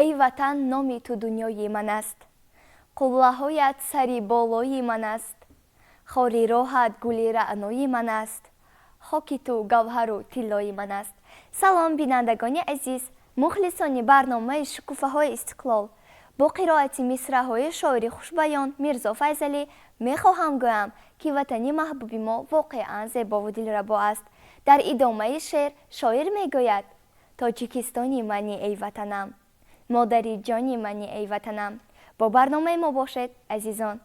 Эй ватан, номи ту дунёи ман аст, қуллаҳоят сари болои ман аст, хори роҳат гули раънои ман аст, хоки ту гавҳару тиллои ман аст. Салом, бинандагони азиз, мухлисони барномаи шукуфаҳои истиқлол. Бо қироати мисраҳои шоири хушбаён Мирзо Файзалӣ мехоҳам гӯям, ки ватани маҳбуби мо воқеан зебову дилрабо аст. Дар идомаи шеър шоир мегӯяд: Тоҷикистони мани, эй ватанам, модари ҷони мани, эй ватанам. Бо барномаи мо бошед, азизон.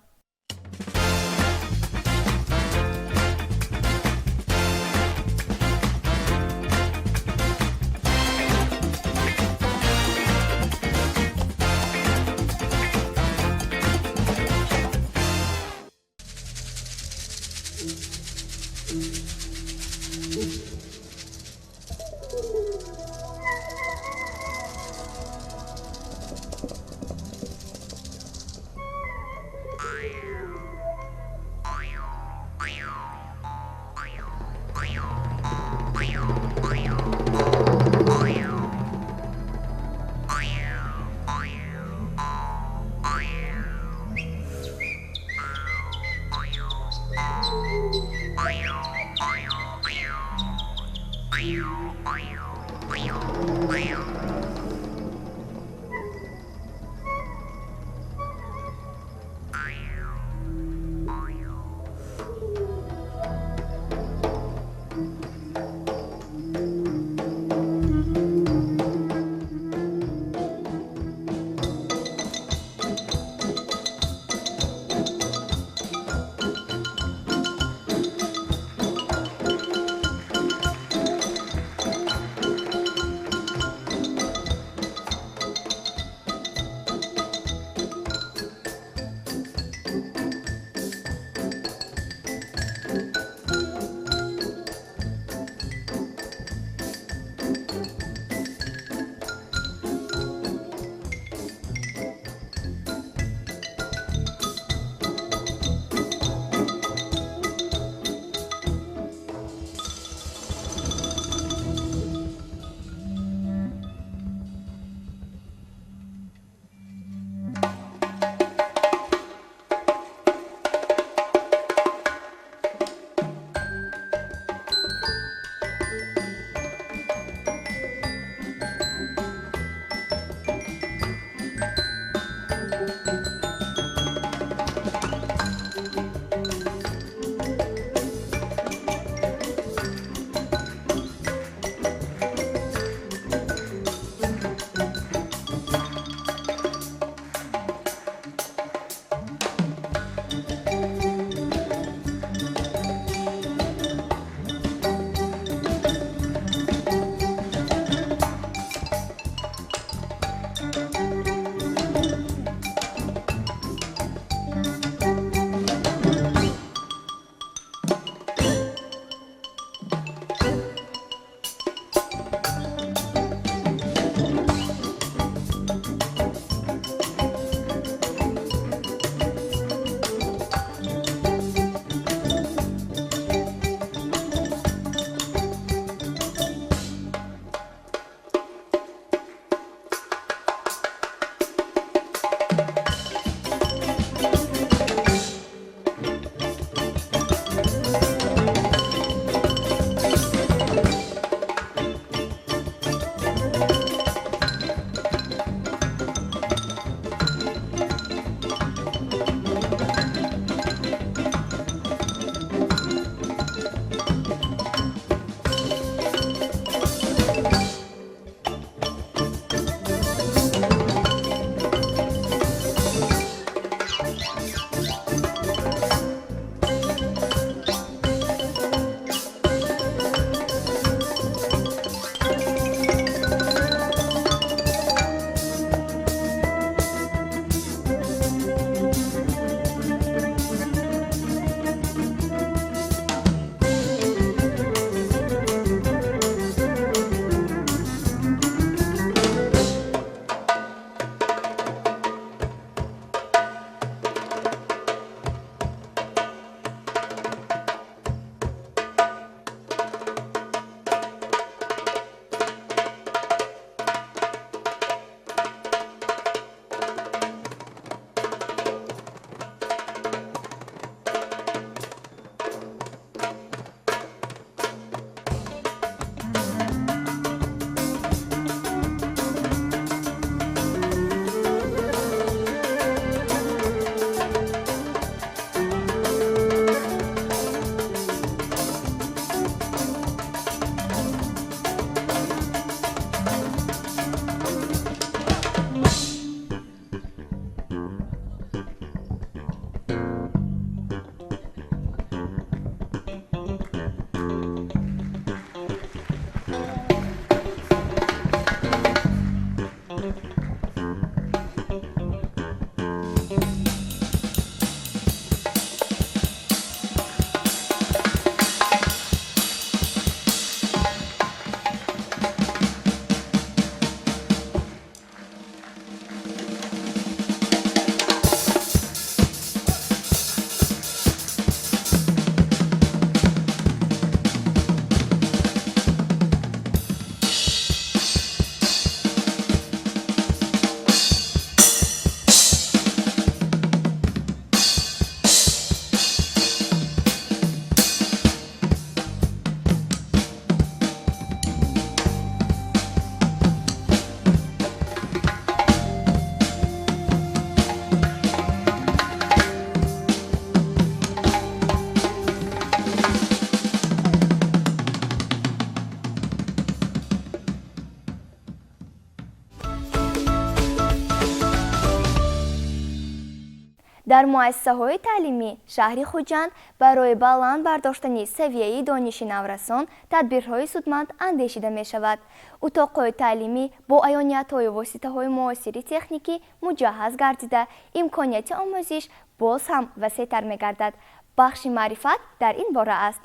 Дар муассисаҳои таълимӣ шаҳри Хуҷанд барои баланд бардоштани савияи дониши наврасон тадбирҳои судманд андешида мешавад. Утоқҳои таълимӣ бо аёниятҳою воситаҳои муосири техникӣ муҷаҳҳаз гардида, имконияти омӯзиш боз ҳам васеътар мегардад. Бахши маърифат дар ин бора аст.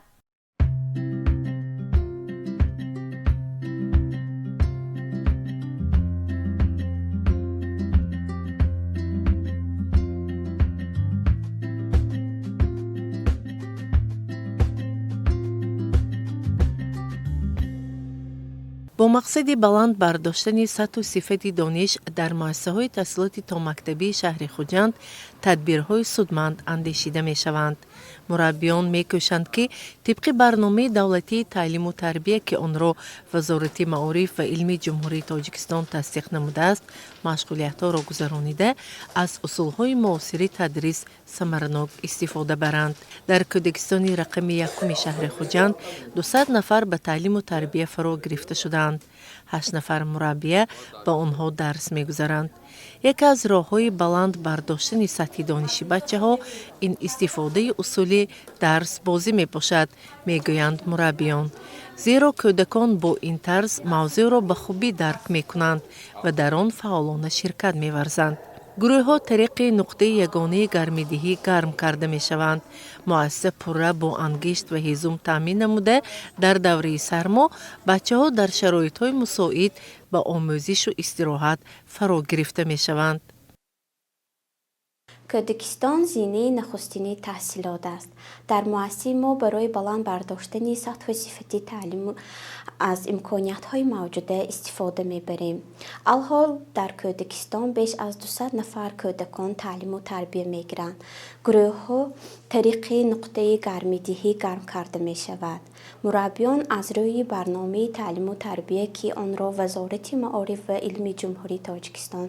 Бо мақсади баланд бардоштани сатҳу сифати дониш дар муассисаҳои таҳсилоти томактабии шаҳри Хуҷанд тадбирҳои судманд андешида мешаванд. Мураббиён мекӯшанд, ки тибқи барномаи давлатии таълиму тарбия, ки онро Вазорати маориф ва илми Ҷумҳурии Тоҷикистон тасдиқ намудааст, машғулиятҳоро гузаронида, аз усулҳои муосири тадрис самаранок истифода баранд. Дар кӯдакистони рақами якуми шаҳри Хуҷанд 200 нафар ба таълиму тарбия фаро гирифта шудаанд. Ҳашт нафар мураббия ба онҳо дарс мегузаранд. Яке аз роҳҳои баланд бардоштани сатҳи дониши бачаҳо ин истифодаи усули дарсбозӣ мебошад, мегӯянд мураббиён. Зеро кӯдакон бо ин тарз мавзӯъро ба хубӣ дарк мекунанд ва дар он фаъолона ширкат меварзанд. Гурӯҳҳо тариқи нуқтаи ягонаи гармидиҳӣ гарм карда мешаванд. Муассиса пурра бо ангишт ва ҳезум таъмин намуда, дар давраи сармо бачаҳо дар шароитҳои мусоид ба омӯзишу истироҳат фаро гирифта мешаванд. Кӯдакистон зинаи нахустини таҳсилот аст. Дар муассисаи мо барои баланд бардоштани сатҳу сифати таълиму аз имкониятҳои мавҷуда истифода мебарем. Алҳол дар кӯдакистон беш аз 200 нафар кӯдакон таълиму тарбия мегиранд. Гурӯҳҳо тариқи нуқтаи гармидиҳӣ гарм карда мешавад. Мураббиён аз рӯи барномаи таълиму тарбия, ки онро Вазорати маориф ва илми Ҷумҳурии Тоҷикистон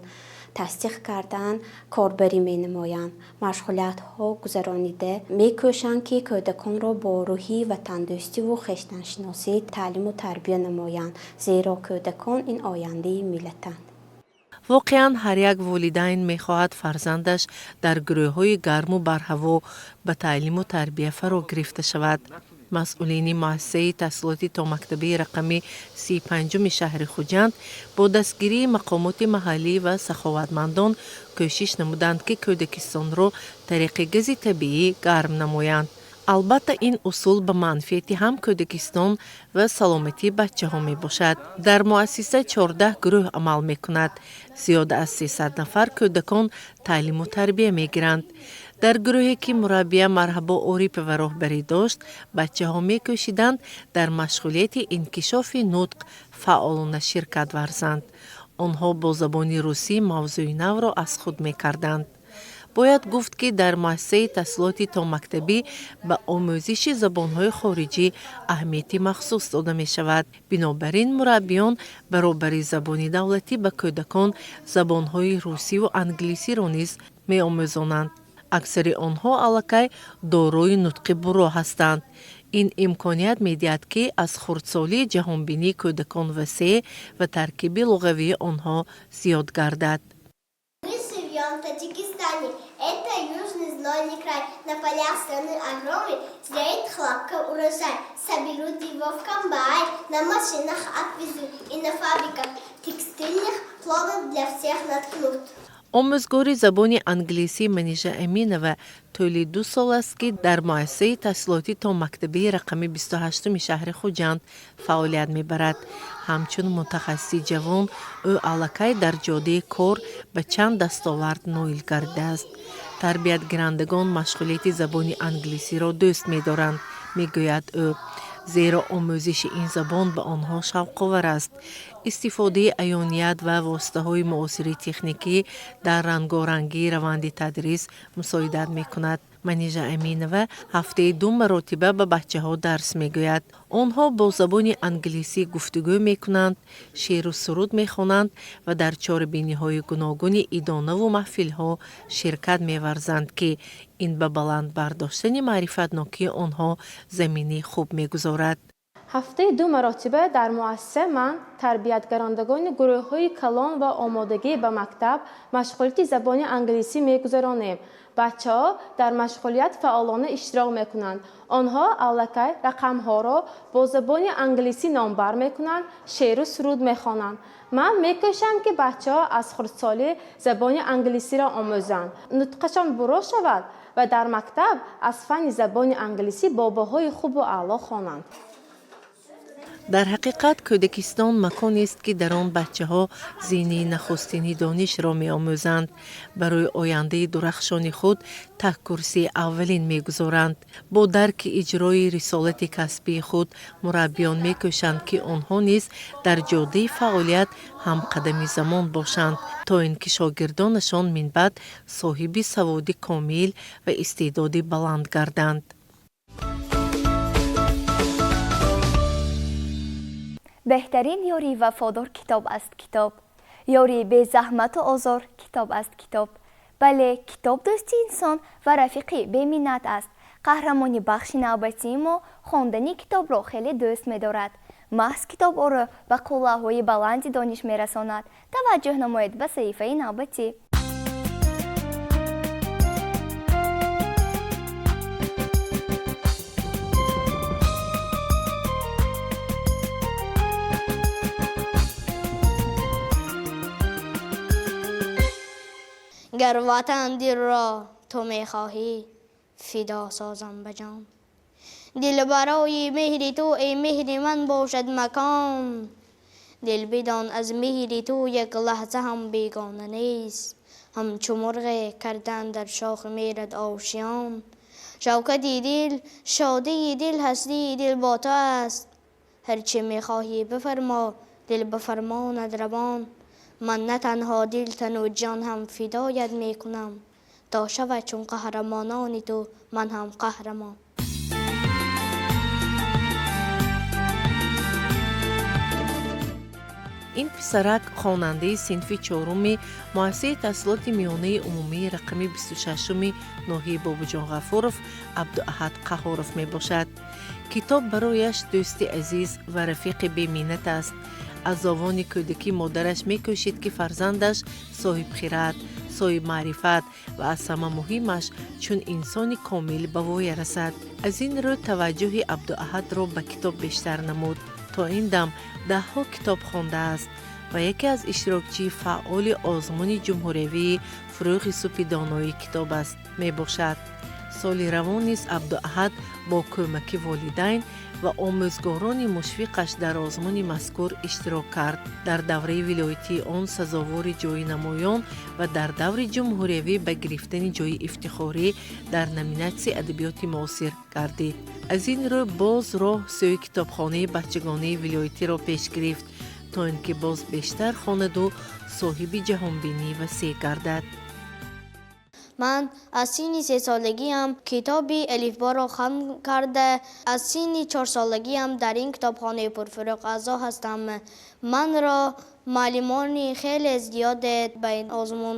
тасдиқ кардаанд, корбарӣ менамоянд. Машғулиятҳо гузаронида мекӯшанд, ки кӯдаконро бо рӯҳии ватандӯстиву хештаншиносӣ таълиму тарбия намоянд, зеро кӯдакон ин ояндаи миллатанд. Воқеан, ҳар як волидайн мехоҳад фарзандаш дар гурӯҳҳои гарму барҳаво ба таълиму тарбия фаро гирифта шавад. Масъулини муассисаи таҳсилоти томактабии рақами 35-уми шаҳри Хуҷанд бо дастгирии мақомоти маҳаллӣ ва саховатмандон кӯшиш намуданд, ки кӯдакистонро тариқи гази табиӣ гарм намоянд. Албатта, ин усул ба манфиати ҳам кӯдакистон ва саломатии бачаҳо мебошад. Дар муассиса 14 гурӯҳ амал мекунад. Зиёда аз 300 нафар кӯдакон таълиму тарбия мегиранд. Дар гурӯҳе, ки мураббия Марҳабо Орипова роҳбарӣ дошт, бачаҳо мекӯшиданд дар машғулияти инкишофи нутқ фаъолона ширкат варзанд. Онҳо бо забони русӣ мавзӯи навро аз худ мекарданд. Бояд гуфт, ки дар муассисаи таҳсилоти томактабӣ ба омӯзиши забонҳои хориҷӣ аҳамияти махсус дода мешавад. Бинобар ин мураббиён баробари забони давлатӣ ба кӯдакон забонҳои русиву англисиро низ меомӯзонанд. Аксари онҳо аллакай дорои нутқи бурро ҳастанд. Ин имконият медиҳад, ки аз хурдсолӣ ҷаҳонбинии кӯдакон васеъ ва таркиби луғавии онҳо зиёд гардад. Мы живем в Таджикистане. Это южный знойный край. На полях страны огромной зреет хлопка урожай. Соберут его в комбайн, на машинах отвезут и на фабриках текстильных плодов для всех наткнут. Омӯзгори забони англисӣ Манижа Аминова тӯли 2 сол аст, ки дар муассисаи таҳсилоти томактабии рақами 28-уми шаҳри Хуҷанд фаъолият мебарад. Ҳамчун мутахассиси ҷавон ӯ аллакай дар ҷодаи кор ба чанд дастовард ноил гардидааст. Тарбиятгирандагон машғулияти забони англисиро дӯст медоранд, мегӯяд ӯ, зеро омӯзиши ин забон ба онҳо шавқовар аст. Истифодаи аёният ва воситаҳои муосири техникӣ дар рангорангии раванди тадрис мусоидат мекунад. Манижа Аминова ҳафтаи ду маротиба ба бачаҳо дарс мегӯяд. Онҳо бо забони англисӣ гуфтугӯ мекунанд, шеъру суруд мехонанд ва дар чорабиниҳои гуногуни идонаву маҳфилҳо ширкат меварзанд, ки ин ба баланд бардоштани маърифатнокии онҳо заминаи хуб мегузорад. Ҳафтаи ду маротиба дар муассиса ман тарбиятгарандагони гурӯҳҳои калон ва омодагӣ ба мактаб машғулияти забони англисӣ мегузаронем. Бачаҳо дар машғулият фаъолона иштирок мекунанд. Онҳо аллакай рақамҳоро бо забони англисӣ номбар мекунанд, шеъру суруд мехонанд. Ман мекӯшам, ки бачаҳо аз хурдсолӣ забони англисиро омӯзанд, нутқашон буро шавад ва дар мактаб аз фанни забони англисӣ бо баҳои хубу аъло хонанд. Дар ҳақиқат, кӯдакистон маконест, ки дар он бачаҳо зинаи нахустини донишро меомӯзанд, барои ояндаи дурахшони худ таҳкурсии аввалин мегузоранд. Бо дарки иҷрои рисолати касбии худ мураббиён мекӯшанд, ки онҳо низ дар ҷодаи фаъолият ҳамқадами замон бошанд, то ин ки шогирдонашон минбаъд соҳиби саводи комил ва истеъдоди баланд гарданд. Беҳтарин ёри вафодор китоб аст китоб, ёри безаҳмату озор китоб аст китоб. Бале, китоб дӯсти инсон ва рафиқи беминнат аст. Қаҳрамони бахши навбатии мо хондани китобро хеле дӯст медорад. Маҳз китоб ӯро ба қуллаҳои баланди дониш мерасонад. Таваҷҷӯҳ намоед ба саҳифаи навбатӣ. Гар ватан дилро ту мехоҳӣ, фидо созам ба ҷон. Дил барои меҳри ту, эй меҳри ман, бошад макон. Дил бидон, аз меҳри ту як лаҳза ҳам бегона нест. Ҳамчу мурғе кардан дар шохи мерад ошиён. Шавкати дил, шодии дил, ҳастии дил бо ту аст. Ҳарчи мехоҳӣ бифармо, дил ба фармонат равон. Ман на танҳо дил, тану ҷон ҳам фидоят мекунам, то шавад чун қаҳрамонони ту ман ҳам қаҳрамон. Ин писарак хонандаи синфи чоруми муассисаи таҳсилоти миёнаи умумии рақами 26-уми ноҳияи Бобоҷон Ғафуров Абдуаҳад Қаҳоров мебошад. Китоб барояш дӯсти азиз ва рафиқи беминнат аст. Аз овони кӯдакӣ модараш мекӯшид, ки фарзандаш соҳибхират, соҳибмаърифат ва аз ҳама муҳимаш чун инсони комил ба воя расад. Аз ин рӯ таваҷҷӯҳи Абдуаҳадро ба китоб бештар намуд. То ин дам даҳҳо китоб хондааст ва яке аз иштирокчии фаъоли озмуни ҷумҳуриявии «Фурӯғи субҳи доноии китоб аст» мебошад. Соли равон низ Абдуаҳад бо кӯмаки волидайн ва омӯзгорони мушфиқаш дар озмуни мазкур иштирок кард. Дар давраи вилоятии он сазовори ҷои намоён ва дар даври ҷумҳуриявӣ ба гирифтани ҷои ифтихорӣ дар номинатсияи адабиёти муосир гардид. Аз ин рӯ боз роҳ сӯи китобхонаи бачагонаи вилоятиро пеш гирифт, то ин ки боз бештар хонаду соҳиби ҷаҳонбинӣ васеъ гардад. Ман аз синни 3-солагиам китоби алифборо хатм карда, аз синни 4-солагиам дар ин китобхонаи пурфурӯғ аъзо ҳастам. Манро муаллимони хеле зиёде ба ин озмун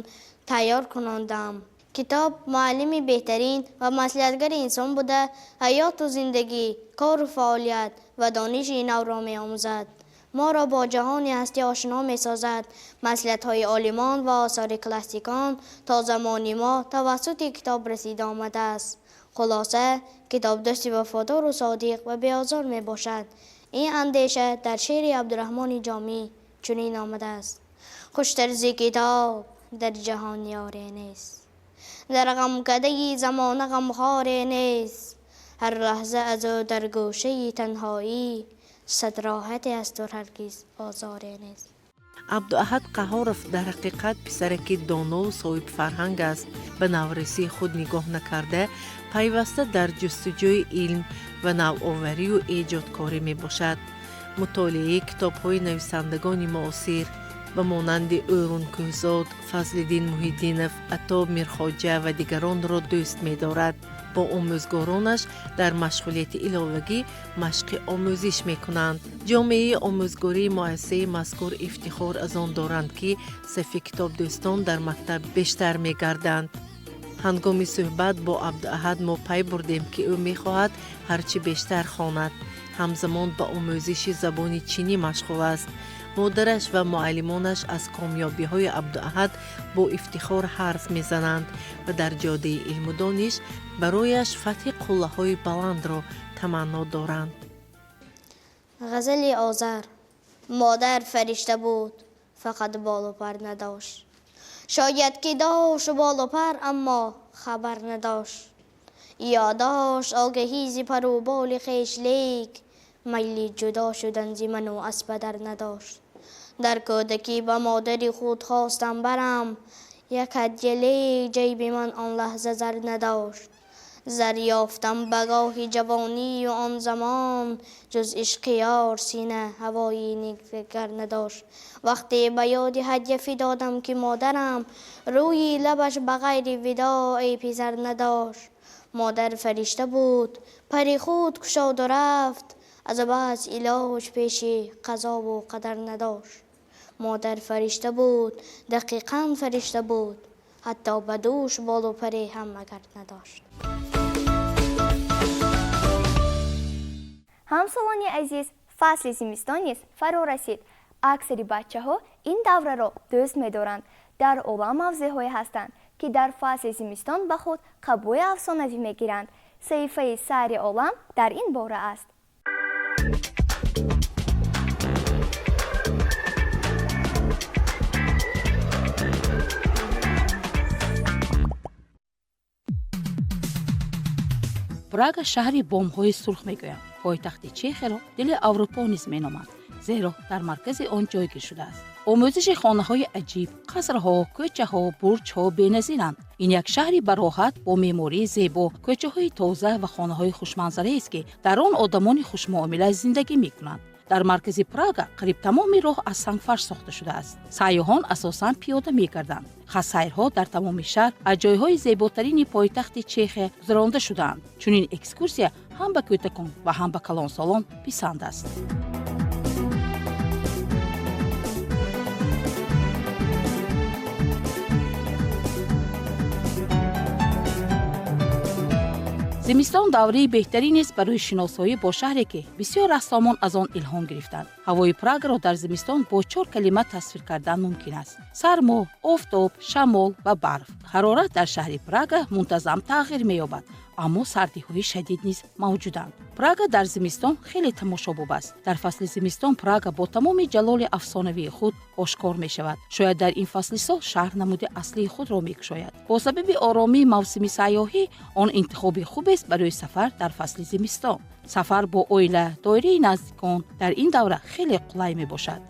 тайёр кунондам. Китоб муаллими беҳтарин ва маслиҳатгари инсон буда, ҳаёту зиндагӣ, кору фаъолият ва дониши навро меомӯзад, моро бо ҷаҳони ҳастӣ ошино месозад. Маслиҳатҳои олимон ва осори классикон то замони мо тавассути китоб расида омадааст. Хулоса, китоб дӯсти вафодору содиқ ва беозор мебошад. Ин андеша дар шеъри Абдураҳмони Ҷомӣ чунин омадааст: Хуштар зи китоб дар ҷаҳон ёре нест, дар ғамкадаи замона ғамхоре нест. Ҳар лаҳза аз ӯ дар гӯшаи танҳоӣ сад роҳате асту ҳаргиз озоре нест. Абдуаҳад Қаҳоров дар ҳақиқат писараки донову соҳибфарҳанг аст. Ба наврасии худ нигоҳ накарда, пайваста дар ҷустуҷӯи илм ва навоварию эҷодкорӣ мебошад. Мутолиаи китобҳои нависандагони муосир ба монанди Ӯрун Кӯҳзод, Фазлиддин Муҳиддинов, Ато Мирхоҷа ва дигаронро дӯст медорад. Бо омӯзгоронаш дар машғулияти иловагӣ машқи омӯзиш мекунанд. Ҷомеаи омӯзгории муассисаи мазкур ифтихор аз он доранд, ки сафи китобдӯстон дар мактаб бештар мегарданд. Ҳангоми суҳбат бо Абдуаҳад мо пай бурдем, ки ӯ мехоҳад ҳарчи бештар хонад. Ҳамзамон ба омӯзиши забони чинӣ машғул аст. Модараш ва муаллимонаш аз комёбиҳои Абдуаҳад бо ифтихор ҳарф мезананд ва дар ҷодаи илму дониш барояш фатҳи қуллаҳои баландро таманно доранд. Ғазали Озар. Модар фаришта буд, фақат болу пар надошт. Шояд ки дошт болу пар, аммо хабар надошт. Ё дошт огаҳӣ зи пару боли хеш, лек майли ҷудо шудан зи ману аз падар надошт. Дар кӯдакӣ ба модари худ хостам барам як ҳадя, лек ҷайби ман он лаҳза зар надошт. Зар ёфтам ба гоҳи ҷавонию он замон ҷуз ишқи ёр сина ҳавои дигар надошт. Вақте ба ёди ҳадя фидодам, ки модарам рӯи лабаш ба ғайри видоъ эй писар надошт. Модар фаришта буд, пари худ кушоду рафт, аз бас илоҷ пеши қазову қадар надошт. Модар фаришта буд, дақиқан фаришта буд, ҳатто ба дӯш болу паре ҳам агар надошт. Ҳамсолони азиз, фасли зимистон низ фаро расид. Аксари бачаҳо ин давраро дӯст медоранд. Дар олам мавзеъҳое ҳастанд, ки дар фасли зимистон ба худ қабои афсонавӣ мегиранд. Саҳифаи Сайри олам дар ин бора аст. Прага шаҳри бомҳои сурх мегӯянд. Пойтахти Чехияро дили Аврупо низ меноманд, зеро дар маркази он ҷойгир шудааст. Омӯзиши хонаҳои аҷиб, қасрҳо, кӯчаҳо, бурҷҳо беназиранд. Ин як шаҳри бароҳат бо меъмории зебо, кӯчаҳои тоза ва хонаҳои хушманзараест, ки дар он одамони хушмуомила зиндагӣ мекунанд. Дар маркази Прага қариб тамоми роҳ аз сангфарш сохта шудааст. Сайёҳон асосан пиёда мегарданд. Хатсайрҳо дар тамоми шаҳр аз ҷойҳои зеботарини пойтахти Чехия гузаронда шудаанд. Чунин экскурсия ҳам ба кӯдакон ва ҳам ба калонсолон писанд аст. Зимистон давраи беҳтаринест барои шиносоӣ бо шаҳре, ки бисёр рассомон аз он илҳом гирифтанд. Ҳавои Прагаро дар зимистон бо чор калима тасвир кардан мумкин аст: сармо, офтоб, шамол ва барф. Ҳарорат дар шаҳри Прага мунтазам тағйир меёбад, аммо сардиҳои шадид низ мавҷуданд. Прага дар зимистон хеле тамошобоб аст. Дар фасли зимистон Прага бо тамоми ҷалоли афсонавии худ ошкор мешавад. Шояд дар ин фасли сол шаҳр намуди аслии худро мекушояд. Бо сабаби оромии мавсими сайёҳӣ он интихоби хубест барои сафар дар фасли зимистон. Сафар бо оила, доираи наздикон дар ин давра хеле қулай мебошад.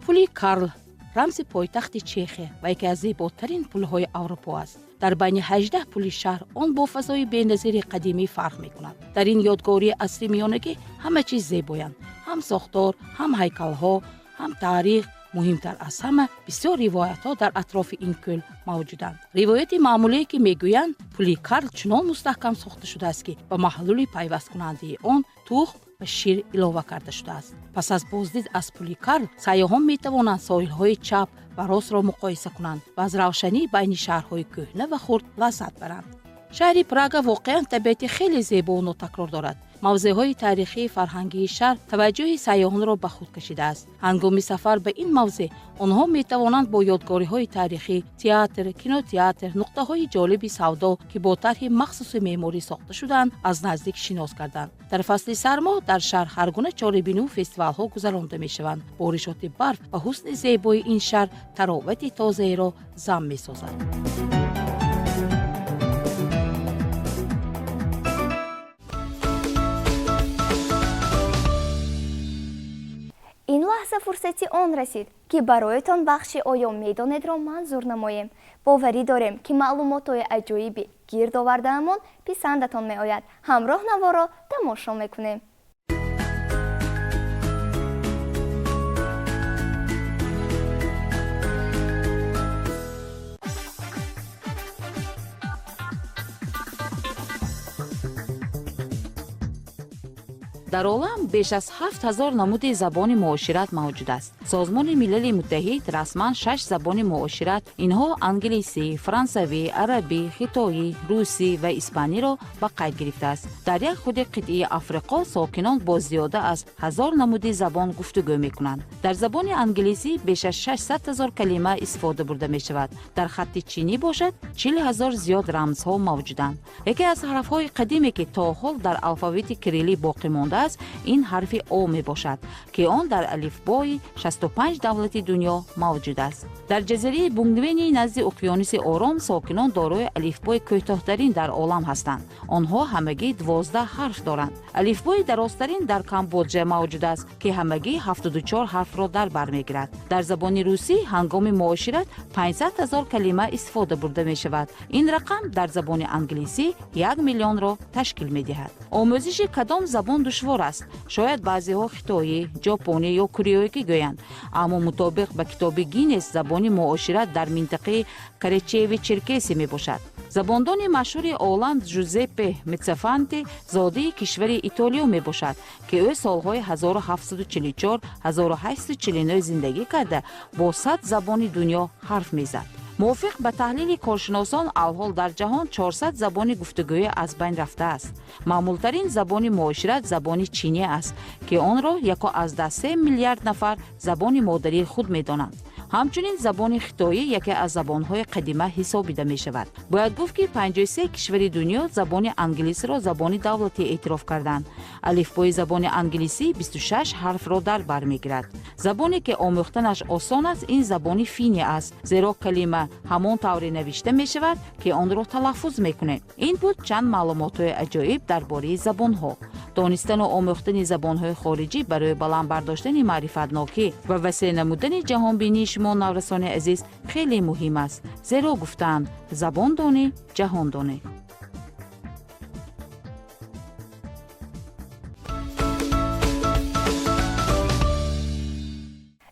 Пули Карл рамзи пойтахти Чехия ва яке аз зеботарин пулҳои Аврупо аст. Дар байни 18 пули шаҳр он бо фазои беназири қадимӣ фарқ мекунад. Дар ин ёдгории асри миёнагӣ ҳама чиз зебоянд: ҳам сохтор, ҳам ҳайкалҳо, ҳам таърих. Муҳимтар аз ҳама, бисёр ривоятҳо дар атрофи ин кӯл мавҷуданд. Ривояти маъмулие, ки мегӯянд, пули Карл чунон мустаҳкам сохта шудааст, ки ба маҳлули пайвасткунандаи он тухм ва шир илова карда шудааст. Пас аз боздид аз пули Карл сайёҳон метавонанд соҳилҳои чап ва ростро муқоиса кунанд ва аз равшании байни шаҳрҳои кӯҳна ва хурд лаззат баранд. Шаҳри Прага воқеан табиати хеле зебову нотакрор дорад. Мавзеъҳои таърихии фарҳангии шаҳр таваҷҷӯҳи сайёҳонро ба худ кашидааст. Ҳангоми сафар ба ин мавзеъ онҳо метавонанд бо ёдгориҳои таърихӣ, театр, кинотеатр, нуқтаҳои ҷолиби савдо, ки бо тарҳи махсуси меъморӣ сохта шудаанд, аз наздик шинос гарданд. Дар фасли сармо дар шаҳр ҳар гуна чорабиниву фестивалҳо гузаронда мешаванд. Боришоти барф ва ҳусни зебои ин шаҳр таровати тозаеро зам месозад. Ин лаҳза фурсати он расид, ки бароятон бахши «Оё медонедро» манзур намоем. Боварӣ дорем, ки маълумотҳои аҷоиби гирд овардаамон писандатон меояд. Ҳамроҳ наворо тамошо мекунем. Дар олам беш аз 7000 намуди забони муошират мавҷуд аст. Созмони Милали Муттаҳид расман шаш забони муошират, инҳо англисӣ, франсавӣ, арабӣ, хитоӣ, русӣ ва испаниро ба қайд гирифтааст. Дар як худи қитъаи Африқо сокинон бо зиёда аз 1000 намуди забон гуфтугӯ мекунанд. Дар забони англисӣ беш аз 600 000 калима истифода бурда мешавад. Дар хатти чинӣ бошад 40 000 зиёд рамзҳо мавҷуданд. Яке аз ҳарфҳои қадиме, ки то ҳол дар алфавити кириллӣ боқӣ мондааст, ин ҳарфи О мебошад, ки он дар алифбои 65 давлати дунё мавҷуд аст. Дар ҷазираи Бунгвени назди уқёнуси Ором сокинон дорои алифбои кӯтоҳтарин дар олам ҳастанд. Онҳо ҳамагӣ 12 ҳарф доранд. Алифбои дарозтарин дар Камбоҷа мавҷуд аст, ки ҳамагӣ 74 ҳарфро дар бар мегирад. Дар забони русӣ ҳангоми муошират 500 000 калима истифода бурда мешавад. Ин рақам дар забони англисӣ 1 миллионро ташкил медиҳад. Омӯзиши кадом забон душвор аст? Шояд баъзеҳо хитоӣ, ҷопонӣ ё кореоӣ гӯянд, аммо мутобиқ ба китоби Гиннес забони муошират дар минтақаи Карачаеви Черкесӣ мебошад. Забондони машҳури олам Жузеппе Мецафанти зодаи кишвари Итолиё мебошад, ки ӯ солҳои 1744-1849 зиндагӣ карда бо 100 забони дунё ҳарф мезад. Мувофиқ ба таҳлили коршиносон, алҳол дар ҷаҳон 400 забони гуфтугӯӣ аз байн рафтааст. Маъмултарин забони муошират забони чинӣ аст, ки онро 1,3 миллиард нафар забони модарии худ медонанд. Ҳамчунин забони хитоӣ яке аз забонҳои қадима ҳисобида мешавад. Бояд гуфт, ки 53 кишвари дунё забони англисиро забони давлатӣ эътироф карданд. Алифбои забони англисӣ 26 ҳарфро дар бар мегирад. Забоне ки омӯхтанаш осон аст, ин забони финӣ аст, зеро калима ҳамон тавре навишта мешавад, ки онро талаффуз мекунем. Ин буд чанд маълумотҳои аҷоиб дар бораи забонҳо. Донистану омӯхтани забонҳои хориҷӣ барои баланд бардоштани маърифатнокӣ ва васеъ намудани ҷаҳонбинии шумо, наврасони азиз, хеле муҳим аст, зеро гуфтаанд: забон донӣ, ҷаҳон донӣ.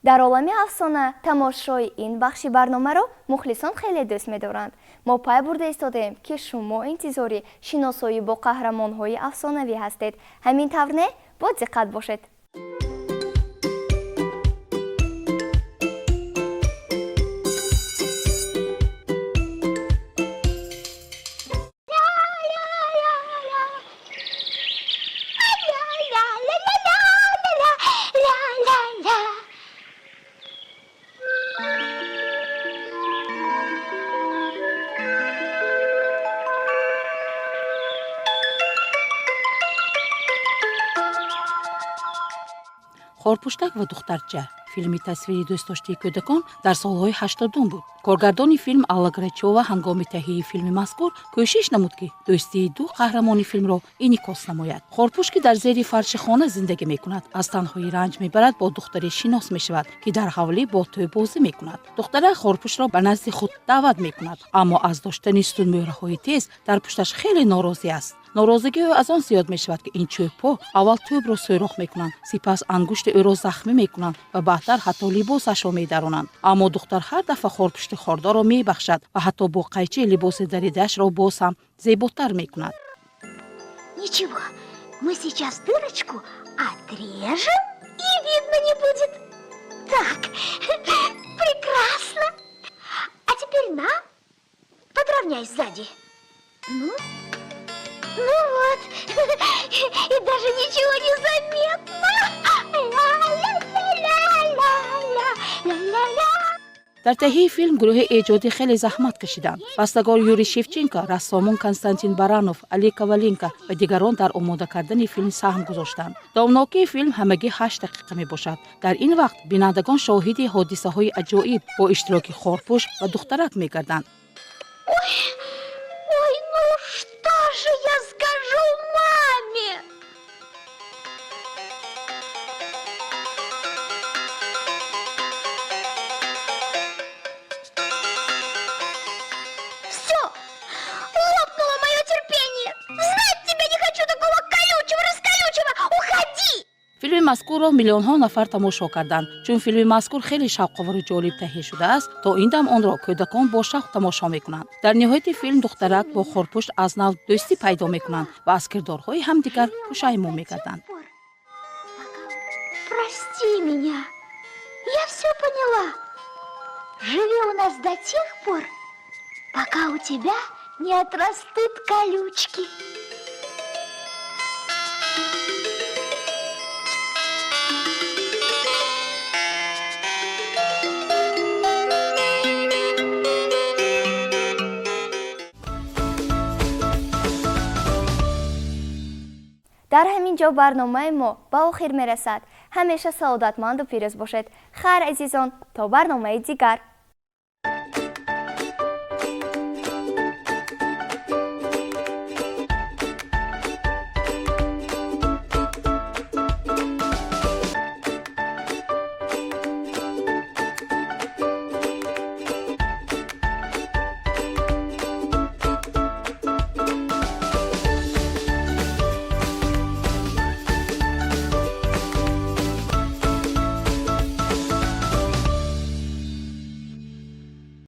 Дар олами афсона тамошои ин бахши барномаро мухлисон хеле дӯст медоранд. Мо пай бурда истодаем, ки шумо интизори шиносоӣ бо қаҳрамонҳои афсонавӣ ҳастед. Ҳамин тавр не? Бо диққат бошед. Хорпуштак ва духтарча филми тасвири дӯстдоштаи кӯдакон дар солҳои 80 буд. Коргардони филм Алла Грачёва ҳангоми таҳияи филми мазкур кӯшиш намуд, ки дӯстии ду қаҳрамони филмро инъикос намояд. Хорпушт, ки дар зери фарши хона зиндагӣ мекунад, аз танҳоӣ ранҷ мебарад, бо духтаре шинос мешавад, ки дар ҳавлӣ бо тӯй бозӣ мекунад. Духтарак хорпуштро ба назди худ даъват мекунад, аммо аз доштани сутунмӯҳраҳои тез дар пушташ хеле норозӣ аст. Норозигии ӯ аз он зиёд мешавад, ки ин чӯбҳо аввал тӯбро сӯрох мекунанд, сипас ангушти ӯро захмӣ мекунанд ва баъдтар ҳатто либосашро медаронанд. Аммо духтар ҳар дафъа хорпушти хордорро мебахшад ва ҳатто бо қайчи либоси даридаашро боз ҳам зеботар мекунад. Ничего, мы сейчас дырочку отрежем, и видно не будет. Так, прекрасно. А теперь на, подровняй сзади. Ну, ну вот, и даже ничего не заметно. Ля-ля-ля-ля-ля-ля-ля-ля. Дар таҳияи филм гурӯҳи эҷодӣ хеле заҳмат кашиданд. Бастагор Юрий Шевченко, рассомон Константин Баранов, Али Коваленко ва дигарон дар омода кардани филм саҳм гузоштанд. Давомнокии филм ҳамагӣ 8 дақиқа мебошад. Дар ин вақт бинандагон шоҳиди ҳодисаҳои аҷоиб бо иштироки хорпӯш ва духтарак мегарданд. Ой, ой, ну что же я скажу маме? Все, лопнуло мое терпение. Знать тебя не хочу, такого колючего, расколючего. Уходи! Филми мазкурро миллионҳо нафар тамошо карданд. Чун филми мазкур хеле шавқовару ҷолиб таҳия шудааст, то ин дам онро кӯдакон бо шавқ тамошо мекунанд. Дар ниҳояти филм духтарак бо хорпушт аз нав дӯстӣ пайдо мекунанд ва аз кирдорҳои ҳамдигар пушаймон мегарданд. Прости меня, я все поняла. Живи у нас до тех пор, пока у тебя не отрастут колючки. Дар ҳамин ҷо барномаи мо ба охир мерасад. Ҳамеша саодатманду пирӯз бошед. Хайр, азизон, то барномаи дигар.